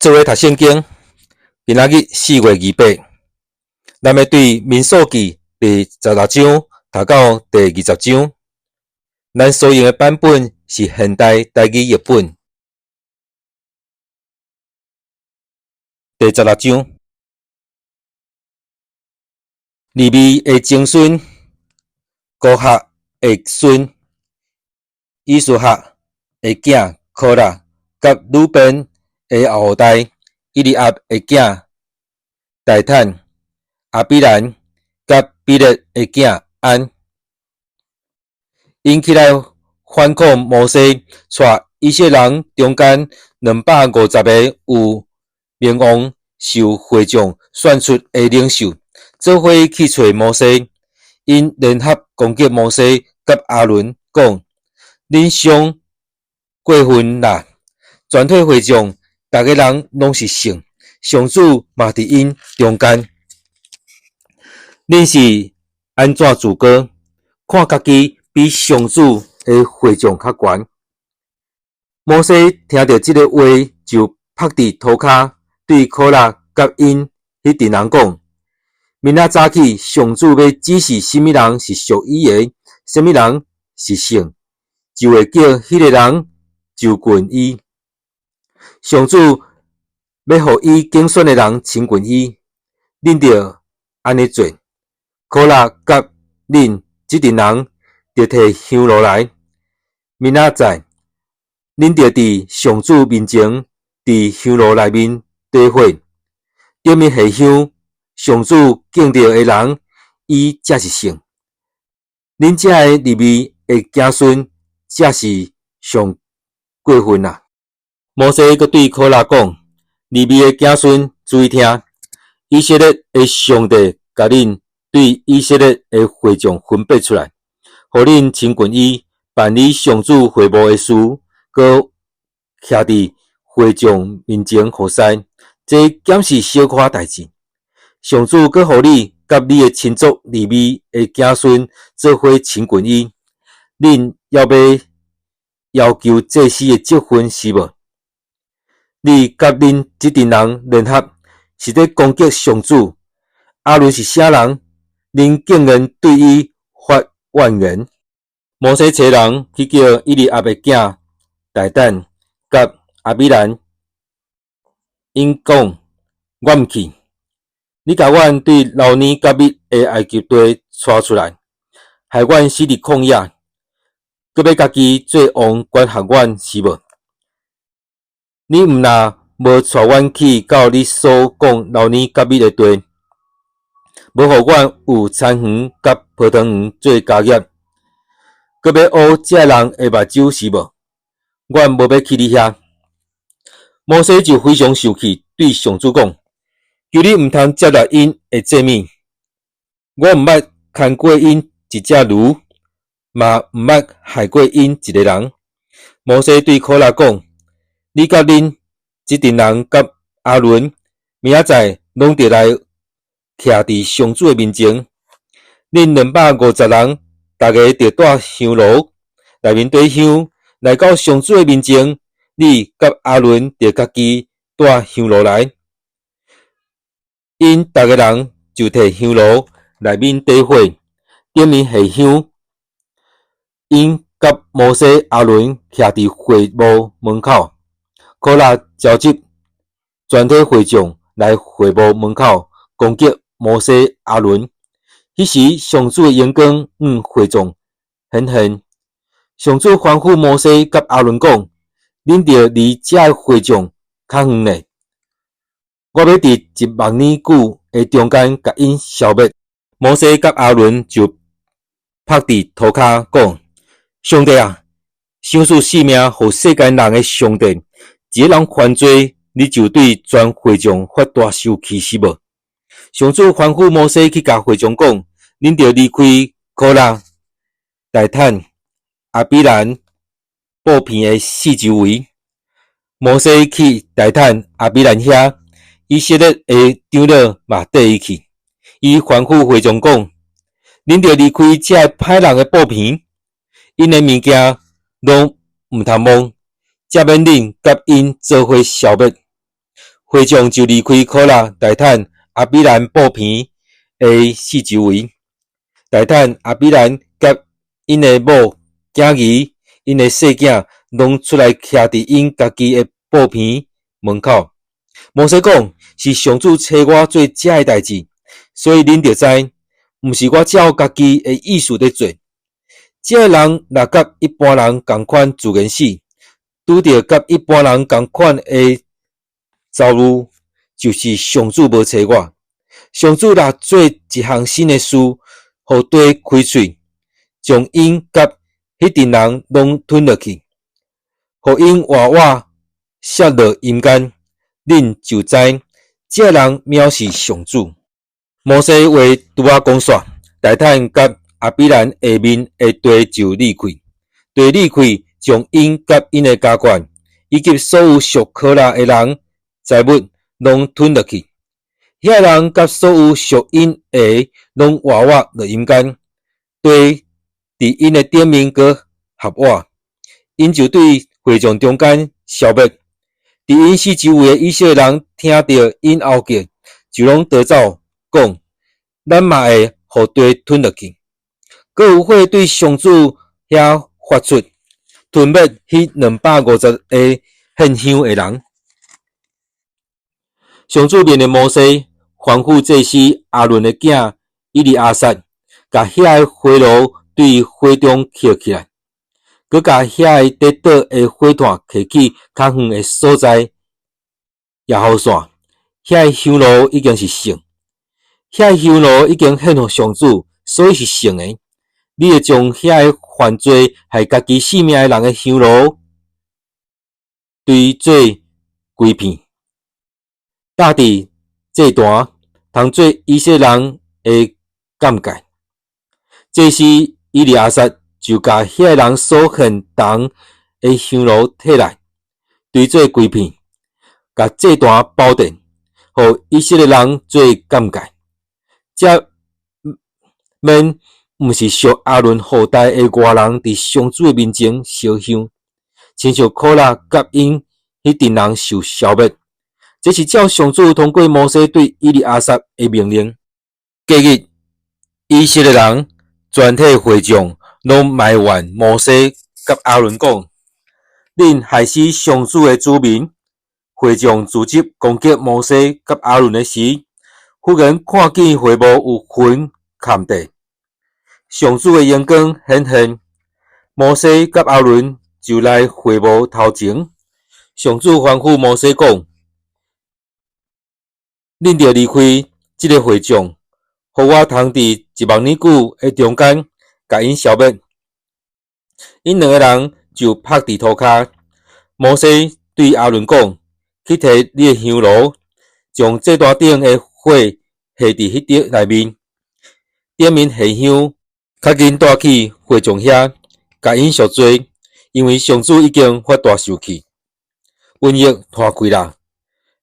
做伙讀聖經，今仔日4月28，咱欲對民數記第十六章讀到第二十章。咱所用的版本是現代台語譯本。第十六章，利未的曾孫，哥哈的孫，以斯哈的囝柯拉，佮魯便的後代以利押的囝大坦、亞比蘭，佮比勒的囝安，𪜶起來反抗摩西，帶以色列人中間250个有名望、受會眾選出的領袖，做伙去揣摩西。𪜶聯合攻擊摩西佮亞倫，講：恁傷過分啦！全體會眾，逐个人攏是聖，上主嘛佇𪜶中間。恁是按怎自高，看家己比上主的會眾較懸？摩西聽著這个話，就覆佇塗跤，對柯拉佮𪜶彼陣人講：明仔早起，上主欲指示啥物人是屬伊的，啥物人是聖，就會叫彼个人就近伊。上主欲予伊揀選的人親近伊，恁著按呢做。柯拉佮恁這陣人著提香爐來，明仔載，恁著佇上主面前，佇香爐內面點火，頂面下香，上主揀著的人，伊才是聖。恁這个利未的子孫，才是上過分啦！摩西閣對柯拉講：利未的子孫，注意聽，以色列的上帝共恁對以色列的會眾分別出來，予恁親近伊，辦理上主會幕的事，閣徛佇會眾面前服侍，這敢是小可代誌？上主閣予你佮你的親族利未的子孫做伙親近伊，恁猶欲要求祭司的職分是無？你佮恁這陣人聯合，是咧攻擊上主。亞倫是啥人？恁竟然對伊發怨言！摩西差人去叫以利押的囝大坦佮亞比蘭，𪜶講：我毋去。你共阮對流奶佮蜜的埃及地帶出來，害阮死佇曠野，閣欲家己做王管轄阮是無？你毋若無帶阮去到你所講流奶佮蜜的地，無予阮有田園佮葡萄園做家業，閣欲烏這人的目睭是無？阮無欲去你遐。摩西就非常生氣，對上主講：求你毋通接納𪜶的祭物，我毋捌牽過𪜶一隻驢，嘛毋捌害過𪜶一个人。摩西對柯拉講：你佮恁這陣人佮亞倫，明仔載攏著來徛佇上主的面前。恁250人，逐个著帶香爐，內面綴香，來到上主的面前。你佮亞倫著家己帶香爐來。𪜶逐个人就提香爐，內面綴火，頂面下香。𪜶佮摩西、亞倫徛佇會幕門口。柯拉召集全體會眾來會幕門口攻擊摩西、亞倫。彼時，上主的榮光向會眾顯現。上主吩咐摩西佮亞倫講：恁著離這个會眾較遠咧，我欲佇一萬年久的中間共𪜶消滅。摩西佮亞倫就覆佇塗跤講：上帝啊，賞賜性命予世間人的上帝！一个人犯罪，你就對全會眾發大受氣是無？上主吩咐摩西去共會眾講：恁著離開柯拉、大坦、亞比蘭布棚的四周圍。摩西去大坦、亞比蘭遐，以色列的長老嘛綴伊去。伊吩咐會眾講：恁著離開這个歹人的布棚，𪜶的物件攏毋通摸。才免恁佮𪜶做伙消滅。會眾就離開可拉、大坦、亞比蘭布棚的四周圍。大坦、亞比蘭佮𪜶的某囝兒、𪜶的細囝，攏出來徛佇𪜶家己的布棚門口。摩西講：是上主差我做這个代誌，所以恁著知，毋是我照家己的意思咧做。這个人若佮一般人仝款自然死，拄著佮一般人仝款的遭遇，就是上主無差我。上主若做一項新的事，予地開喙，將𪜶佮彼陣人攏吞落去，予𪜶活活摔落陰間，恁就知這人藐視上主。摩西話拄仔講煞，大坦佮亞比蘭下面的地就裂開，地裂開，將𪜶佮𪜶的家眷，以及所有屬可拉的人財物，攏吞落去。遐人佮所有屬𪜶的，攏活活落陰間，地佇𪜶的頂面閣合倚，𪜶就對會眾中間消滅。佇𪜶四周圍的以色列人聽著𪜶吼叫，就攏逃走，講：咱嘛會予地吞落去。閣有火對上主遐發出，吞滅彼250個獻香的人。上主命令摩西，吩咐祭司亞倫的囝以利亞撒，共遐个火爐對火中抾起來，閣共遐个佇倒的火炭提去較遠的所在野雨傘。遐个香爐已經是聖，遐个香爐已經獻予上主，所以是聖的。你會將遐个犯罪害家己性命的人的香爐，堆做規片，搭佇祭壇，通做以色列人的鑒戒。祭司以利亞撒就共遐个人所獻銅的香爐提來，堆做規片，共祭壇包電，予以色列人做鑒戒。這免毋是屬亞倫後代的外人佇上主的面前燒香，親像可拉佮𪜶彼陣人受消滅。這是照上主通過摩西對以利亞撒的命令。隔日，以色列人全體會眾攏埋怨摩西佮亞倫講：恁害死上主的子民。會眾聚集攻擊摩西佮亞倫的時，忽然看見會幕有雲崁地，上主的榮光顯現。摩西佮亞倫就來會幕頭前。上主吩咐摩西講：恁著離開這个會眾，予我通佇一目爾久的中間，共𪜶消滅。𪜶兩个人就拍佇塗跤。摩西對亞倫講：去提你的香爐，將祭壇頂的火下佇彼碟內面，頂面下香，較緊帶去會眾遐，共𪜶贖罪，因為上主已經發大受氣，瘟疫湠開啦。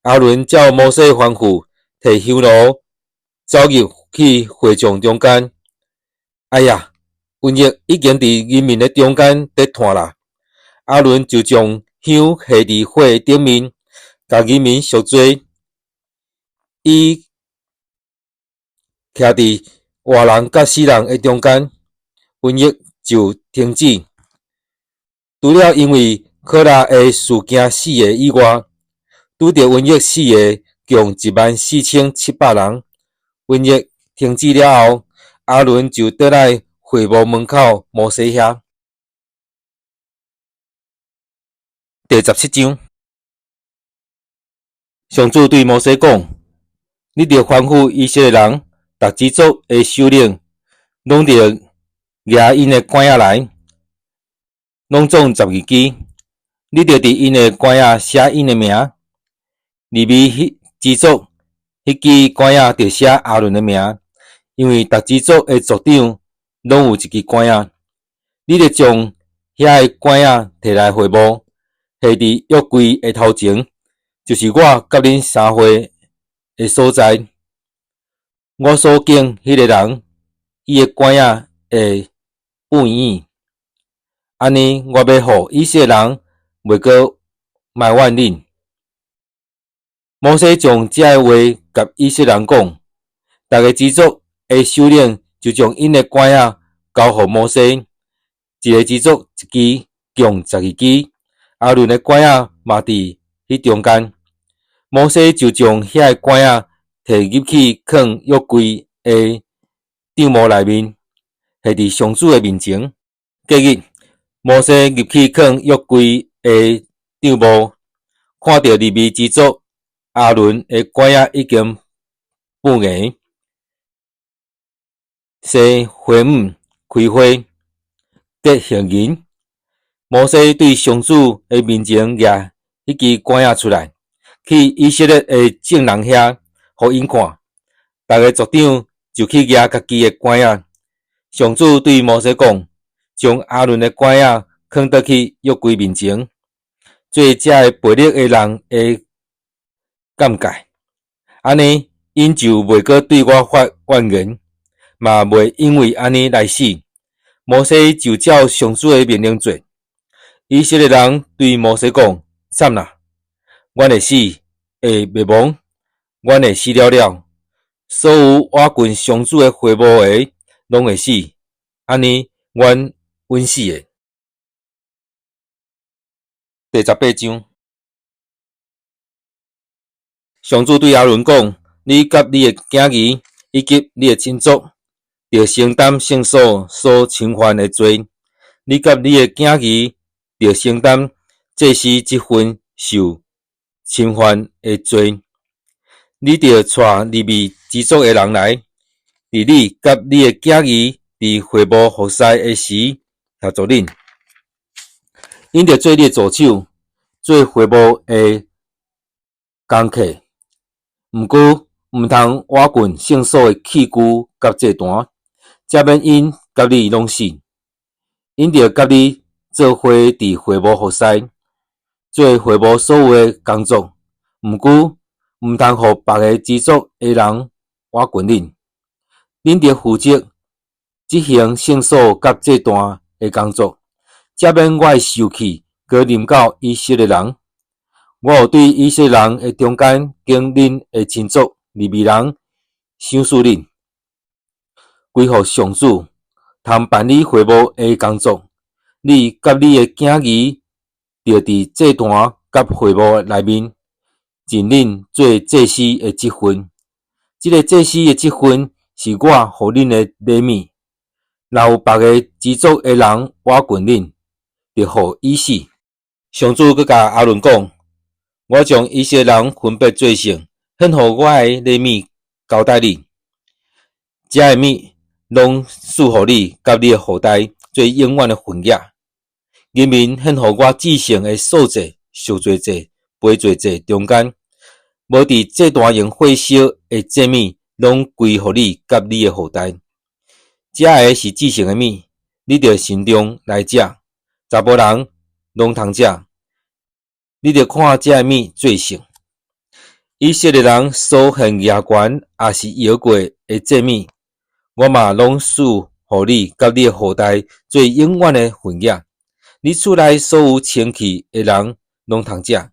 亞倫照摩西吩咐，提香爐走入去會眾中間。哎呀，瘟疫已經佇人民的中間佇湠啦。亞倫就將香下佇火的頂面，共人民贖罪。伊徛佇活人佮死人的中間，瘟疫就停止。除了因為可拉的事件死的以外，拄著瘟疫死的共14,700人。瘟疫停止了後，亞倫就轉來會幕門口摩西遐。第17章，上主對摩西講：你著吩咐以色列人，逐支族的首領，攏著舉𪜶的桿仔來，攏總12支。你著佇𪜶的桿仔寫𪜶的名。利未彼支族彼支桿仔著寫亞倫的名，因為逐支族的族長攏有一支桿仔。你著將遐个桿仔提來會幕，下佇約櫃的頭前，就是我佮恁相會的所在。我所揀彼个人，伊的桿仔會有影。按呢，我欲予以色列人袂閣埋怨恁。摩西將這个話共以色列人講，逐个支族的首領就將𪜶的拐仔交予摩西，一个支族一支，共12支。亞倫的拐仔嘛佇彼中間。摩西就將遐个拐仔提入去，囥約櫃的帳幕內面，係佇上主的面前。隔日，摩西入去囥約櫃的帳幕，看著利未支族亞倫的拐仔已經放芽、生花蕊、開花、結杏仁。摩西對上主的面前舉彼支拐仔出來，去以色列的眾人遐，予𪜶看。逐个族長就去舉家己的拐仔。上主對摩西講：將亞倫的拐仔囥倒去約櫃面前，做這个悖逆的人的鑒戒。按呢，𪜶就袂閣對我發怨言，嘛袂因為按呢來死。摩西就照上主的命令做。以色列人對摩西講：慘啦！阮會死，會滅亡，阮會死了了。所有倚近上主的會幕的，攏會死。按呢，阮穩死的。第18章，上主對亞倫講：你佮你的囝兒以及你的親族，著承擔聖所所侵犯的罪。你佮你的囝兒著承擔祭司職分受侵犯的罪。你著帶利未支族的人來，佇你佮你的囝兒佇會幕服侍的時協助恁。𪜶著做你的助手，做會幕的工課。毋過，毋通倚近聖所的器具佮祭壇，才免𪜶佮你攏死。𪜶著佮你做伙佇會幕服侍，做會幕所有的工作。毋過，毋通予別个支族的人倚近恁。恁著負責執行聖所佮祭壇的工作，才免我的受氣閣臨到以色列人。我有對以色列人的中間揀恁的親族利未人賞賜恁，歸予上主，通辦理會幕的工作。你佮你的囝兒，著佇祭壇佮會幕內面，盡恁做祭司的職分。這个祭司的職分是我予恁的禮物。若有別个支族的人倚近恁，著予伊死。上主閣共亞倫講：我將以色列人分別做聖，獻予我的禮物交代你。這个物攏賜予你佮你的後代做永遠的份額。人民獻予我至聖的素祭、贖罪祭、賠罪祭中間，無佇祭壇用火燒的祭物，攏歸予你佮你的後代。這个是至聖的物，你著慎重來食，查埔人攏通食。你著看這个物做聖。以色列人所獻額懸抑是搖過的祭物，我嘛攏賜予你佮你的後代做永遠的份額。你厝內所有清氣的人攏通食。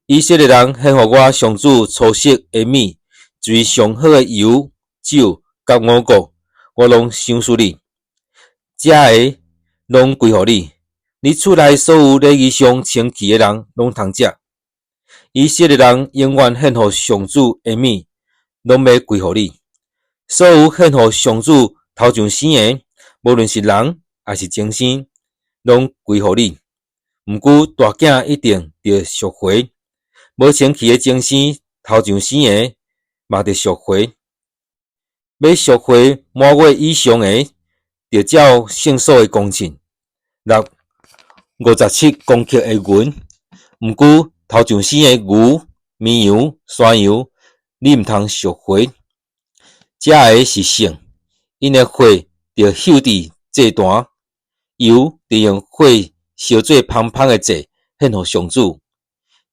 以色列人獻予我上主初熟的物，就是上好的油、酒佮五穀，我攏賞賜你。這个攏歸予你。你厝內所有禮儀上清氣的人攏通食。以色列人永遠獻予上主的物，攏欲歸予你。所有獻予上主頭上生的，無論是人抑是牲畜，攏歸予你。毋過大囝一定著贖回，無清氣的牲畜頭上生的嘛著贖回。欲贖回滿月以上的，著照聖所的公秤，納57公克的銀。毋過頭上生的牛、綿羊、山羊，你毋通贖回。這个是聖，𪜶的血著溴佇祭壇，油著用火燒做芳香的祭，獻予上主。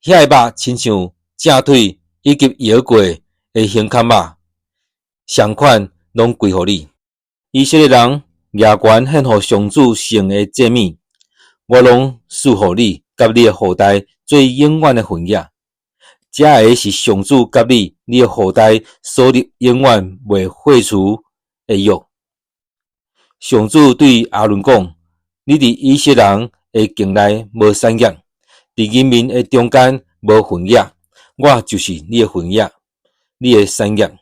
遐个肉親像正腿以及搖過的胸坎肉，相款攏歸予你。以色列人額懸獻予上主聖的祭物，我攏賜予你佮你的後代做永遠的份額。這个是上主佮你、你的後代所立永遠袂廢除的約。上主對亞倫講：你佇以色列人的境內無產業，佇人民的中間無份額。我就是你的份額，你的產業。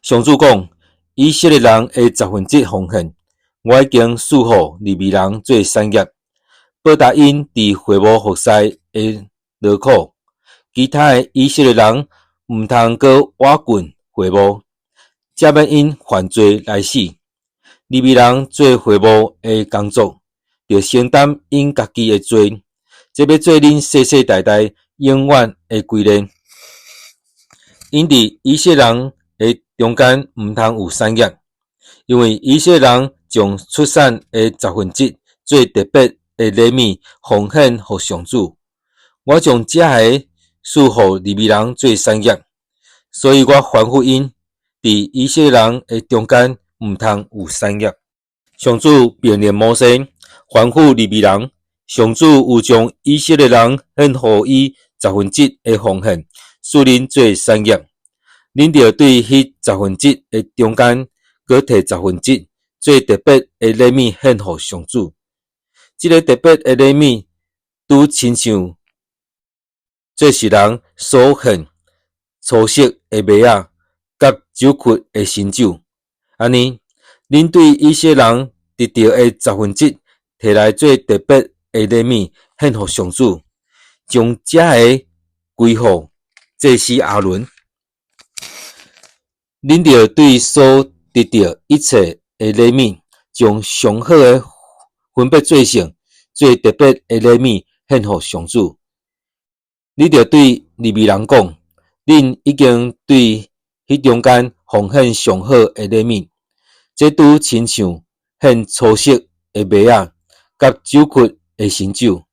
上主講：以色列人的十分之一奉獻，我已經賜予利未人做產業，報答𪜶佇會幕服侍的勞苦。其他的以色列人毋通閣倚近會幕，才免𪜶犯罪來死。利未人做會幕的工作，著承擔𪜶家己的罪，這欲做恁世世代代永遠的規例。𪜶佇以色列人的中間毋通有產業，因為以色列人將出產的十分之一做特別的禮物奉獻予上主。我將這个賜予利未人做產業，所以我吩咐𪜶佇以色列人的中間毋通有產業。上主命令摩西吩咐利未人，上主有將以色列人獻予伊十分之一的奉獻，賜恁做產業。恁著對彼十分之一的中間，閣提十分之一做特別的禮物獻予上主。這个特別的禮物，拄親像祭司人所獻粗色的麥仔，佮酒曲的新酒。按呢，恁對以色列人得著的十分之一，提來做特別的禮物獻予上主，將這个歸予祭司亞倫。恁著對所得著一切的禮物，將上好的分別做聖，做特別的禮物獻予上主。你著對利未人講：恁已經對彼中間奉獻上好的禮物，這拄親像獻粗色的麥仔，佮酒曲的新酒。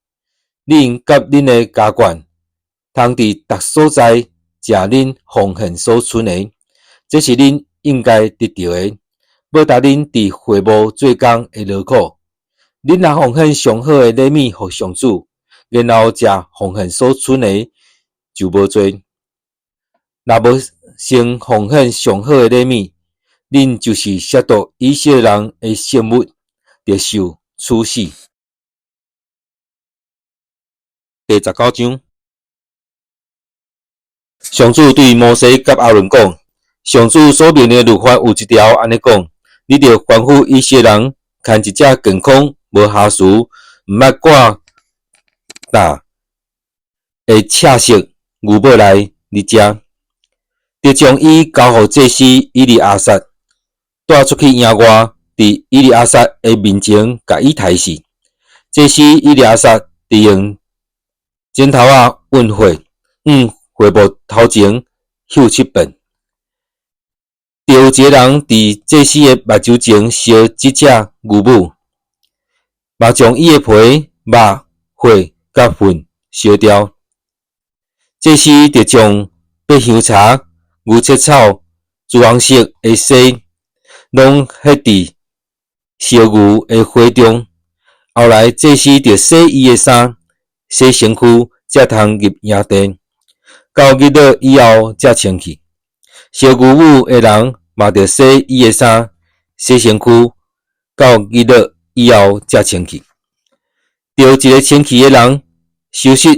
恁佮恁的家眷，通佇逐所在食恁奉獻所剩的。這是恁應該得著的，報答恁佇會幕做工的勞苦。恁若奉獻上好的禮物予上主，然後食奉獻所剩的，就無罪。若無先奉獻上好的禮物，恁就是褻瀆以色列人的聖物，著受處死。第19章，上主對摩西佮亞倫講：上主所命令的律法有一條按呢講：你著吩咐以色列人，牽一隻健康、無瑕疵、毋捌掛擔的赤色牛母來你遮，著將伊交予祭司以利亞撒，帶出去營外，佇以利亞撒的面前共伊刣死。祭司以利亞撒著用剪頭仔勻血，向會幕頭前嗅七遍。著有一个人佇祭司的目睭前燒這隻牛母，嘛將伊的皮、肉、血佮糞燒掉。祭司著將白香柴、牛舌草、朱紅色的絲，攏彼佇燒牛的火中。後來祭司著洗伊的衫，洗身軀，才通入營地。到日落以後，才清氣。燒牛母的人嘛著洗伊的衫，洗身軀，到日落以後才清氣。著有一个清氣的人收拾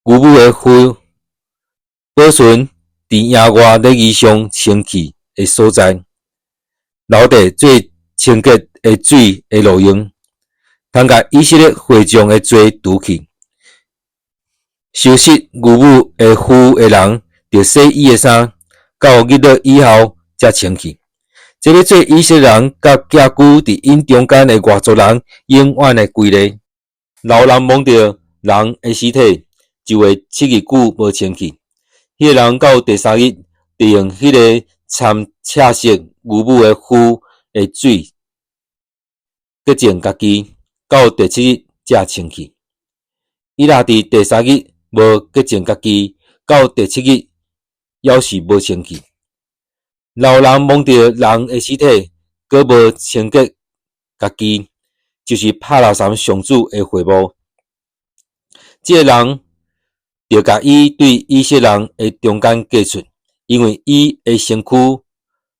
牛母的灰，保存佇營外禮儀上清氣的所在，留地做清潔的水的路用，通共以色列會眾的罪除去。收拾牛母的灰的人，著洗伊的衫，到日落以後才清氣。這欲做以色列人佮寄居佇𪜶中間的外族人永遠的規例。老人摸著人的屍體，就會七日久無清氣。彼个人到第三日，著用彼个摻赤色牛母的灰的水潔淨家己，到第七日才清氣。伊若佇第三日無潔淨家己，到第七日猶是無清氣。老人摸著人的屍體，閣無清潔家己，就是拍垃圾上主的會幕。這个人著共伊對以色列人的中間隔出，因為伊的身軀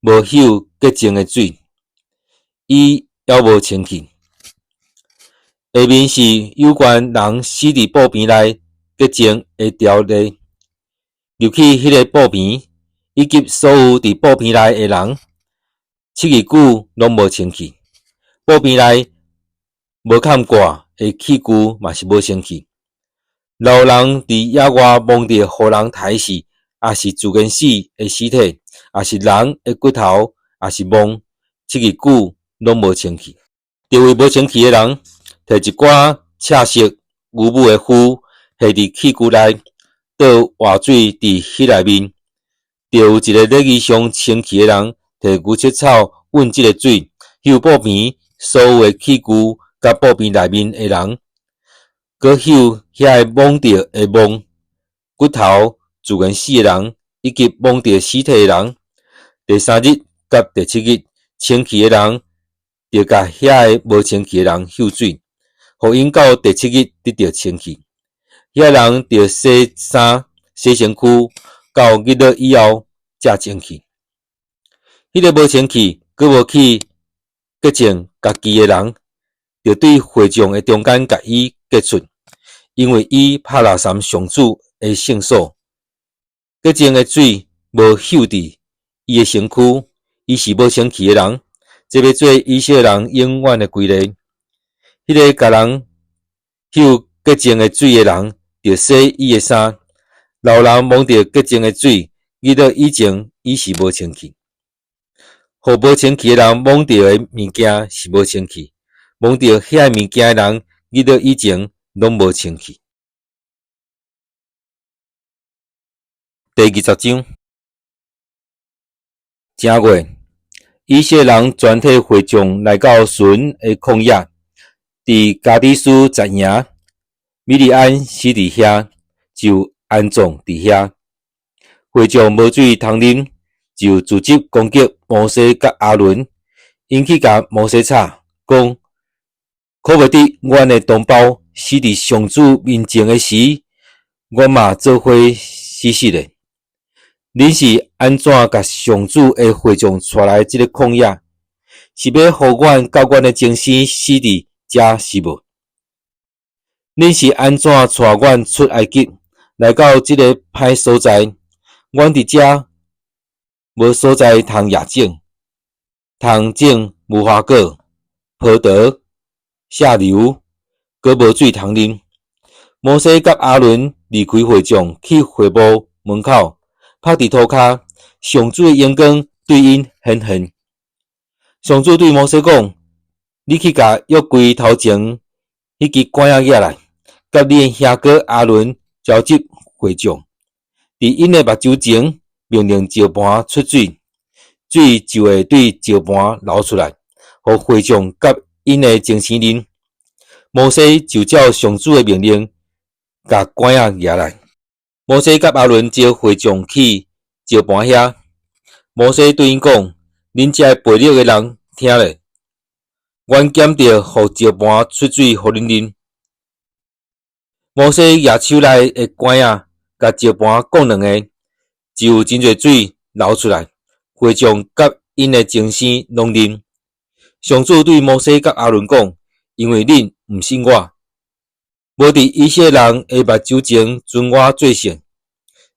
無搝潔淨的水，伊猶無清氣。下面是有關人死佇布棚內潔淨的條例。入去彼个布棚，以及所有佇布棚內的人，7日久攏無清氣。布棚內無崁蓋的器具嘛是無清氣。若有人佇野外摸著予人刣死，抑是自然死的屍體，抑是人的骨頭，抑是墓，七日久攏無清氣。著為無清氣的人，提一寡赤色牛母的麩，下佇器具內，倒活水佇彼內面。著有一個禮儀上清氣的人，提牛膝草勻這个水，搝布棚所有的器具佮布棚內面的人，閣搝遐个摸著的墓、骨頭、自然死的人，以及摸著屍體的人。第三日佮第七日，清氣的人著共遐个無清氣的人搝水，予𪜶到第七日得著清氣。遐人著洗衫、洗身軀，到日落以後才清氣。彼个無清氣，閣無去潔淨家己的人，著對會眾的中間共伊隔出，因為伊拍垃圾上主的聖所，潔淨的水無搝佇伊的身軀，伊是無清氣的人。這欲做以色列人永遠的規例。彼个共人搝潔淨的水的人，著洗伊的衫。若有人摸著潔淨的水，日落以前，伊是無清氣。予無清氣的人摸著的物件是無清氣，摸著遐个物件的人，日落以前攏無清氣。第20章，正月，以色列人全體會眾來到汛的曠野，佇加低斯紮營，米利暗死佇遐，就安葬佇遐。會眾無水通啉，就組織攻擊摩西佮亞倫，𪜶去共摩西吵，講：可袂得，阮的同胞死佇上主面前的時，阮嘛做伙死死咧。恁是按怎共上主的會眾帶來這个曠野？是欲予阮佮阮的精生死佇遮是無？恁是按怎帶阮出埃及，來到這个歹所在？阮佇遮無所在通野種，通種無花果、葡萄、石榴，閣無水通啉。摩西佮亞倫離開會眾，去會幕門口，伏佇塗跤，上主的榮光對𪜶顯現。上主對摩西講：你去共約櫃頭前彼支竿仔攑來，佮你的兄哥亞倫召集會眾，佇𪜶的目睭前命令石盤出水，水就會對石盤流出來，予會眾佮𪜶的精牲啉。摩西就照上主的命令，共竿仔攑來。摩西佮亞倫召會眾去石盤遐，摩西對𪜶講：恁遮悖逆的人，聽咧！阮檢著予石盤出水予恁啉。摩西舉手內的竿仔，共石盤摃兩下，就有真濟水流出來，會眾佮𪜶的精牲攏啉。上主對摩西佮亞倫講：因為恁毋信我，無佇以色列人的目睭前尊我做聖，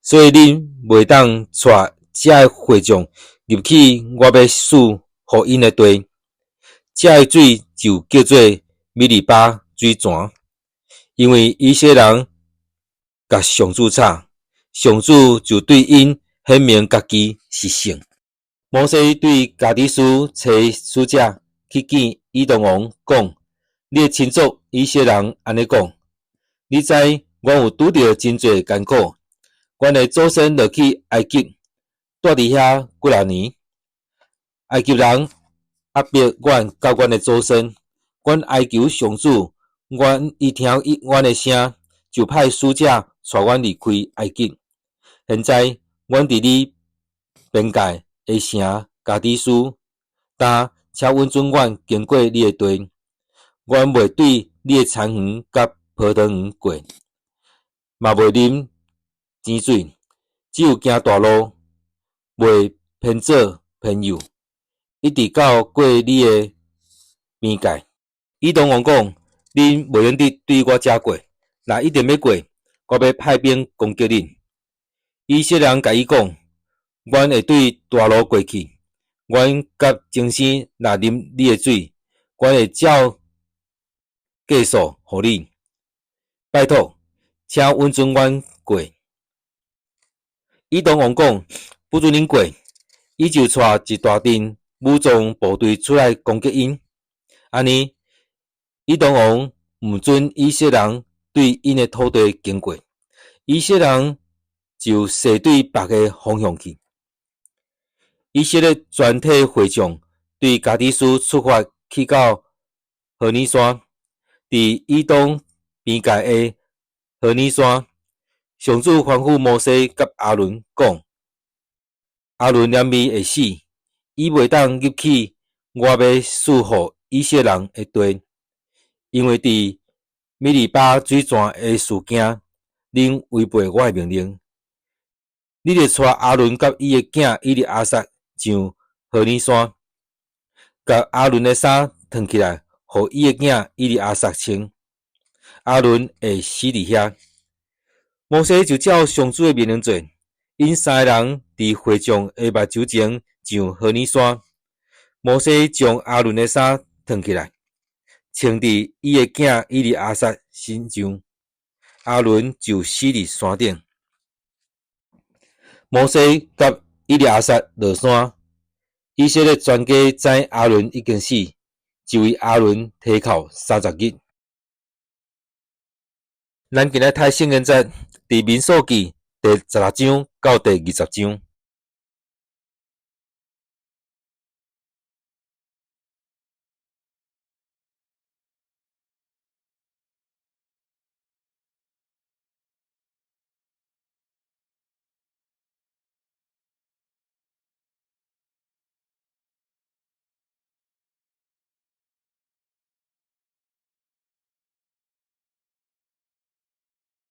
所以恁袂當帶這个會眾入去我欲賜予𪜶的地。這个水就叫做米利巴水泉，因為以色列人共上主吵，上主就對𪜶顯明家己是聖。摩西對加低斯差使者去見以東王，講：你的親族以色列人按呢講：你知阮有拄著真濟艱苦，阮的祖先落去埃及，蹛佇遐幾若年，埃及人壓迫阮佮阮的祖先，阮哀求上主，阮伊聽阮的聲，就派使者帶阮離開埃及。現在阮佇你邊界的城加低斯，但請允准阮經過你的地，阮袂對你的田園佮葡萄園過，嘛袂啉井水，只有行大路，袂偏左偏右，一直到過你的邊界。以東王講：恁袂用得對我遮過，若一定欲過，我欲派兵攻擊恁。以色列人共伊講：阮會對大路過去，阮佮先生若啉你的水，阮會照價數予你。拜託，請允准阮過。以東王講：不准恁過。伊就帶一大陣武裝部隊出來攻擊𪜶。按呢，以東王毋准以色列人對𪜶的土地經過，以色列人就勢對別个方向去。以色列全體會眾對加低斯出發去到何烈山，佇以東邊界的何烈山，上主吩咐摩西佮亞倫講：亞倫連未會死，伊袂當入去我欲賜予以色列人的地，因為佇米利巴水泉的事件，恁違背我的命令。你著帶亞倫佮伊的囝以利亞撒上何烈山，共亞倫的衫脫起來，予伊的囝以利亞撒穿。亞倫會死佇遐。摩西就照上主的命令做，𪜶三个人佇會眾的目睭前上何烈山。摩西將亞倫的衫脫起來，穿佇伊的囝以利亞撒身上。亞倫就死佇山頂。摩西佮以利亞撒落山，以色列全家知亞倫已經死，就為亞倫啼哭30日。咱今日讀聖經節，佇民數記第16章到第20章。